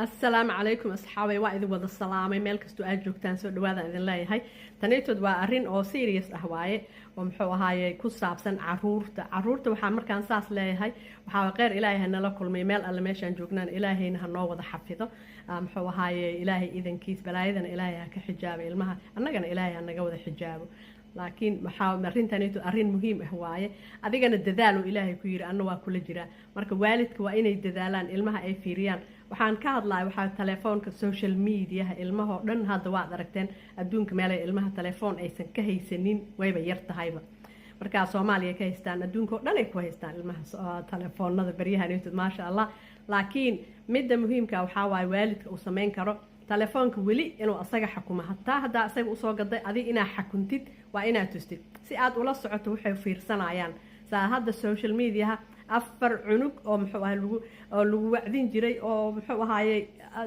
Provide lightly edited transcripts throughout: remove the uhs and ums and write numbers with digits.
Assalaamu calaykum, asxaabay. Waa idin wada salaamay meel kastoo aad joogtaan. Soo dhawaadaan idin leeyahay. Tanaytood waa arrin oo serious ah waaye, oo muxuu ahaaye ku saabsan caruurta. Caruurta waxaa markaan saas leeyahay, waxaa kheyr Ilaahay ha nala kulmay meel alle meeshaan joognaan. Ilaahayna ha noo wada xafido, muxuu ahaaye, Ilaahay idankiis. Balaayadana Ilaahay ha ka xijaabo ilmaha, annagana Ilaahay ha naga wada xijaabo. Laakiin waxaa arrintanayto arrin muhiim ah waaye. Adigana dadaalo, Ilaahay ku yiri, anna waa kula jiraa. Marka waalidka waa inay dadaalaan, ilmaha ay fiiriyaan. Waxaan ka hadlaya waxaa telefoonka, social mediaha. Ilmahoo dhan hadda waad aragteen adduunka meelay ilmaha telefoon aysan ka haysanin wayba yar tahayba. Markaa Soomaaliya ka haystaan, adduunka oo dhan ay ku haystaan ilmaha telefoonada baryahanitood, maasha Allah. Laakiin midda muhiimka waxaa waaye waalidka uu sameyn karo telefoonka weli inuu asaga xakumo. Hataa haddaa asaga usoo gaday, adig inaa xakuntid, waa inaad tustid si aad ula socoto waxay fiirsanayaan. Saa hadda social mediaha afar cunug oo muxuu ahay lagu oo lagu wacdin jiray, oo muxuu ahaayey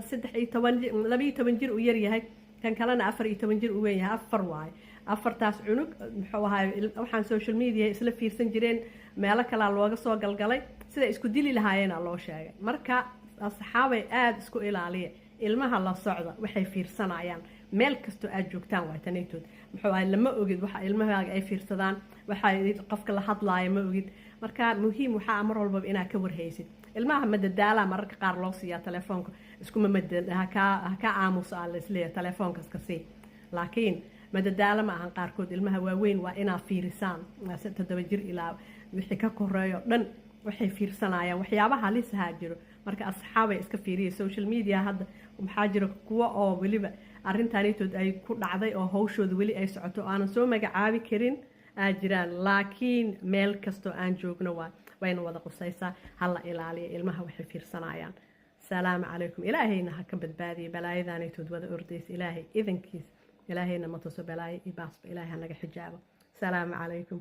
13, 12 jir uu yaryahay, kan kalena 14 jir uu weyn yahay. Afar waaye. Afartaas cunug, muxuu ahaay, waxaan social media isla fiirsan jireen. Meelo kalaa looga soo galgalay, sida isku dili lahaayeena loo sheegay. Marka asxaabay, aada isku ilaaliya ilmaha, la socda waxay fiirsanayaan meel kastoo aad joogtaan. Waay tanaytood, muxuu ahay, lama ogid waxa ilmahaaga ay fiirsadaan, waxa qofka la hadlaaya ma ogid. Marka muhiim waxaa mar walbaba inaad ka warhaysid ilmaha. Madadaalaa mararka qaar loo siiyaa telefoonka, iskuma hakaa aamuso aa laisleeyahay, telefoonka iska sii. Laakiin madadaalo ma ahan qaarkood. Ilmaha waaweyn waa inaad fiirisaan, 7 jir ilaa wixii ka koreeyo dhan, waxay fiirsanayaan. Waxyaabaha halisahaa jiro. Marka asxaabay, iska fiiriya social media. Hadda maxaa jira kuwa oo weliba arrintanitood ay ku dhacday oo hawshooda weli ay socoto, aanan soo magacaabi karin aa jiraan. Laakiin meel kastoo aan joogno waa wayna wada qusaysaa. Hala ilaaliya ilmaha waxay fiirsanayaan. Salaamu calaykum. Ilaahayna ha ka badbaadiya balaayadanaytood wada ordaysa. Ilaahay idankiis, Ilaahayna ma tuso balaayo iyo baasba. Ilaahay ha naga xijaabo. Salaamu calaykum.